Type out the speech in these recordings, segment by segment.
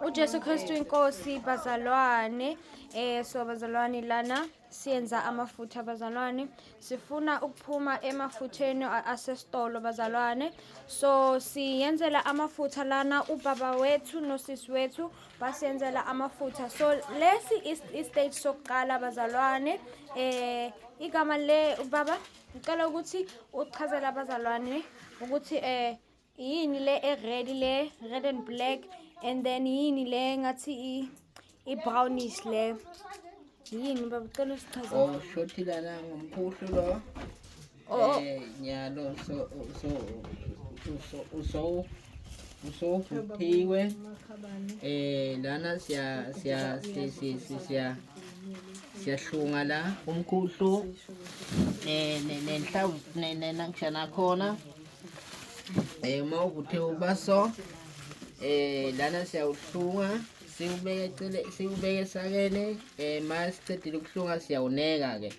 UJesu Kristu inkosi bazalwane. So bazalwane, lana siyenza amafutha bazalwane. Sifuna ukuphuma emafutheni asesitolo bazalwane. So siyenzela amafutha lana, ubaba wethu nosisi wethu basenzela amafutha. So lesi i-stage sokuqala bazalwane. Igama le, ubaba, ngicela ukuthi uchazele abazalwane ukuthi yini le e-red, le red and black, and then yini le ngathi i-brownish le, yini baba? Cela usichazele. Oh, shothi lana ngumkhuhlu lo. Oh. Nyalo so usovuthiwe. Lana siya siya si si si siya siyahlunga la umkhuhlu ne nenhlamvu nenangishana khona. Uma uvuthiwe ubaso, lana siyawuhlunga, siwubeke ecele, siwubeke esakeni. Masicedile ukuhlunga, siyawuneka ke.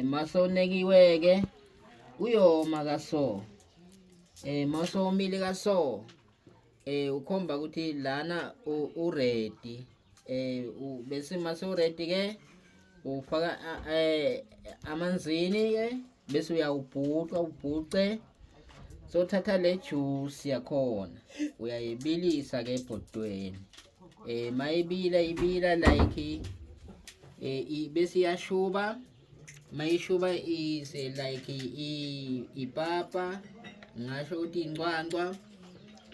Masowunekiwe ke, uyoma kaso. Masowomile kaso, ukhomba ukuthi lana u-ready. Bese mase u-ready ke, ufaka amanzini ke, bese uyawubhuca, ubhuce. Sothatha le juice yakhona, uyayibilisa ke ebhodweni. Mayibila, ibila like bese iyashuba. Mayishuba ise like ipapa, ngasho ukuthi incwancwa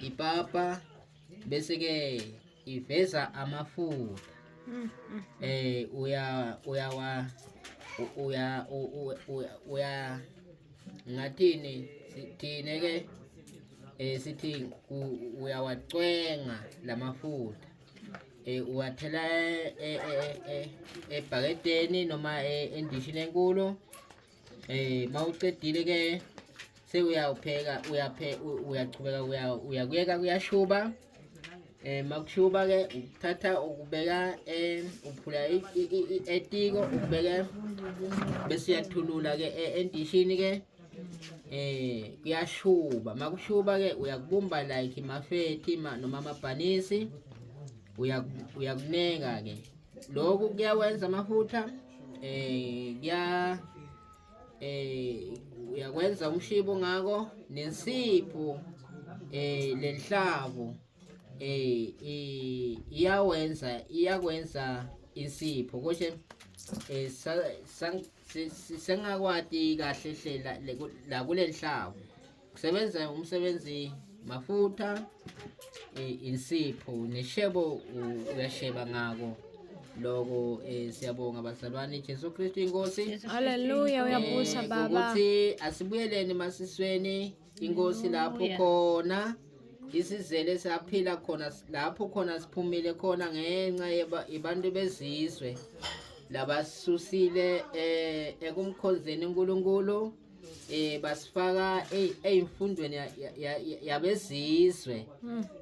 ipapa, bese ke iveza amafutha. Uya uyawa uya uya ngathini, thine ke sithi uyawacwenga lamafutha. Uwathela ebhakedeni noma endishini enkulu. Mawucedile ke, sewuyawupheka, uyaphe uyachubeka, uyakuyeka kuyashuba. Makushuba ke, uthatha ukubeka, uphula etiko, ukubeke, bese uyathulula ke endishini ke. Kuyashuba. Makushuba ke, uyakubumba like mafethi noma amabhanisi, uyakuneka ke. Lokhu kuyawenza amafutha. Kuya uyakwenza umshibo ngako nensipho. Lenhlavu iyawenza, iyakwenza insipho kushe. Sengakwati kahle hlela la kulenhlavu kusebenza umsebenzi mafutha, insipho neshebo, uyasheba ngako loko. Siyabonga bazalwane. Jesu Kristu inkosi. Haleluya, uyabusa baba. Ukuthi asibuyeleni emasisweni inkosi lapho khona isizele saphila khona, lapho khona siphumile khona ngenxa yabantu bezizwe labasusile ekumkhonzeni uNkulunkulu, basifaka eyimfundweni yabezizwe,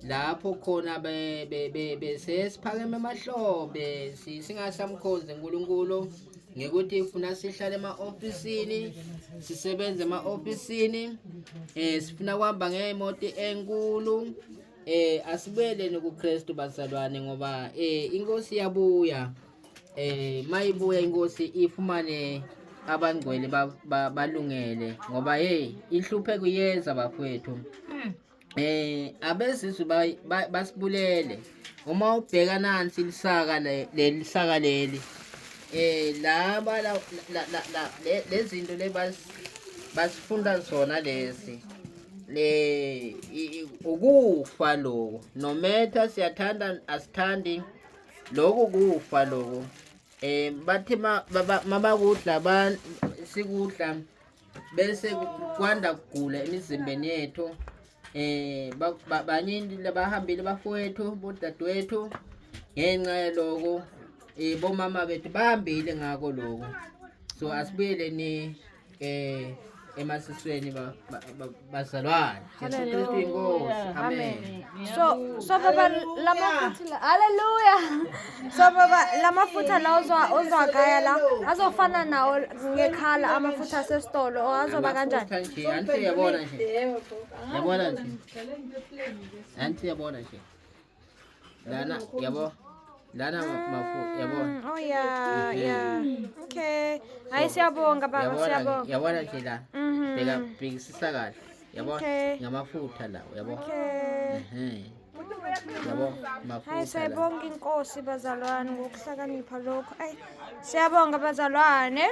lapho khona besesiphakeme emahlombe, singasamkhonzi uNkulunkulu ngekuthi funa sihlale ema-ofisini, sisebenze ema-ofisini, sifuna kuhamba ngemoto enkulu. Asibuyeleni kuKristu bazalwane, ngoba inkosi iyabuya. Mayibuya inkosi, ifumane abangcwele balungele, ngoba hey, inhlupheko iyeza bafowethu. Abezizwe basibulele. Uma ubheka nansi lisaka, leli saka leli, laba lezinto le basifunda zona lezi, le ukufa lokho, nometha siyathanda asithandi, lokhu kufa lokho. Bathi mabakudla, sikudla, bese kwanda kugula emizimbeni yethu. Banyinti labahambile bafowethu, bodadewethu, ngenxa yaloko. Bomama bethu bahambile ngako lokho. So asibuyeleni emasisweni bazalwane. Jesu Kristu inkosi, amen. So baba, lamafutha la, haleluya. So baba, lamafutha la ozwagaya la azofana nawo ngekhala amafutha asesitolo or azoba kanjani? Amafutha nje, anti uyabona nje, yabona nje, anti uyabona nje. Lana yabo, lana mafu yabo. Oh yeah, yeah. Okay. Hayi, siyabonga baba, Yabona, siyabonga. yabona nje la. Bheka, bhekisisa kahle. Yabo, Okay. ngamafutha lawo, yabo. Okay. Ehhe. Yabo, Hayi, mafutha la. siyayibonga inkosi bazalwane ngokuhlakanipha lokho. Ayi, siyabonga bazalwane.